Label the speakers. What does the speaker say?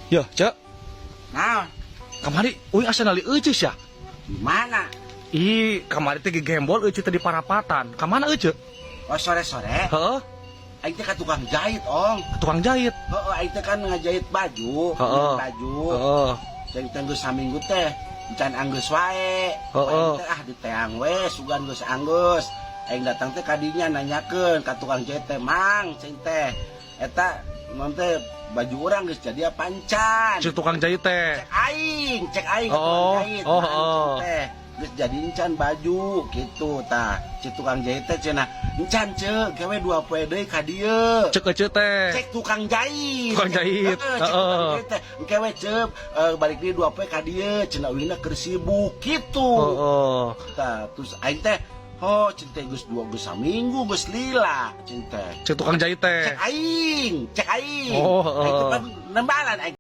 Speaker 1: Ya, Cek.
Speaker 2: Nah,
Speaker 1: Kamari uing asa nali euceu sia.
Speaker 2: Di mana?
Speaker 1: Ih, kamari teh gembol euceu teh di parapatan. Ka mana euceu?
Speaker 2: Oh, sore-sore.
Speaker 1: Heeh,
Speaker 2: Aing teh ka tukang jahit, Ong.
Speaker 1: Tukang jahit.
Speaker 2: Heeh, aing teh kan ngajahit baju, baju. Ceng teh geus saminggu teh encan anggeus wae. Aing teh ah diteang we, sugan geus anggeus. Aing datang teh kadinya nanyakeun ka tukang jahit teh, "Mang," ceng teh. "Eta non teh baju urang geus jadi apa encan?"
Speaker 1: Cek tukang jahit teh.
Speaker 2: Cek aing ka tukang jahit. "Mang," ceng teh. "Geus jadi encan baju?" gitu tah. Cek tukang jahit teh cenah, "Encan, Cek, gawe 2 poe deui ka dieu."
Speaker 1: Cek euceu teh.
Speaker 2: Cek tukang jahit.
Speaker 1: Tukang jahit.
Speaker 2: Heeh, cek tukang jahit teh. "Engke we, Cep, balik deui 2 poe ka dieu," cenah, "uingna keur sibuk," gitu. Tah, terus aing teh, oh, ceng teh geus dua, geus saminggu geus lila, ceng teh.
Speaker 1: Cek tukang jahit teh.
Speaker 2: Cek aing, cek aing.
Speaker 1: Oh,
Speaker 2: Aing teh
Speaker 1: heeh.
Speaker 2: pan nembalan aing.